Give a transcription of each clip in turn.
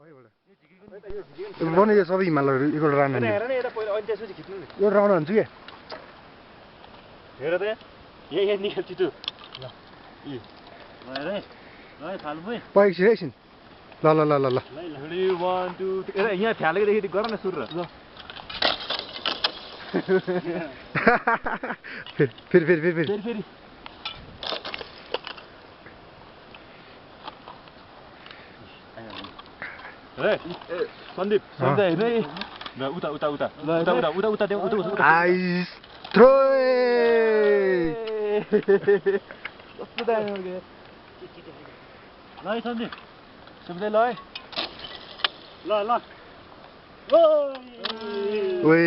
बने यो सबै हिमालहरू यो राउन्ड हान्नु यो राउन्ड हान्छु के हेर त यहाँ निकाल छिटो एकछिन ल ल ल ल ल 1 2 3 यहाँ फ्यालेको देखि गर न सुरु ल फेरि सन्दीप हेर्नु ल उता आइस थ्रो कस्तो दामी ल सन्दीप सुन्दै ल ल ओए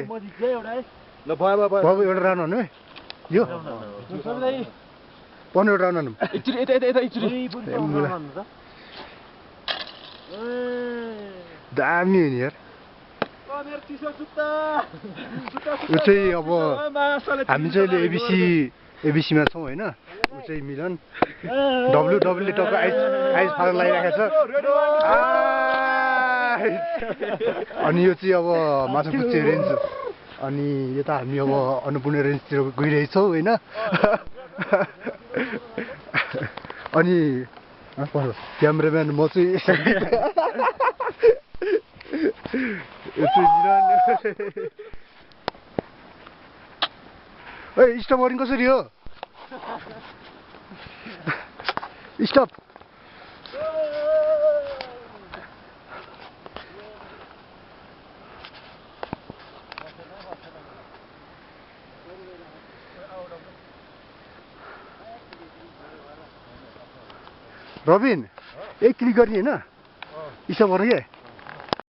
म जित्दै एउटा है ल भयो एउटा राउन्ड हान्नु है यो पर्ने एउटा राउन्ड हान्नु एकचोटि यता एकचोटि दामी हो नि यार ऊ चाहिँ अब हामी चाहिँ अहिले एबिसीमा छौँ होइन ऊ चाहिँ मिलन डब्लुले टक्क आइस फाल्न लागिरहेको छ अनि यो चाहिँ अब माछापुच्छे रेन्ज अनि यता हामी अब अन्नपूर्ण रेन्जतिर गइरहेछौँ होइन अनि क्यामेराम्यान म चाहिँ स्टप गर्नु कसरी हो स्टप रबिन एक क्लिक गर्ने होइन स्टप गर्नु के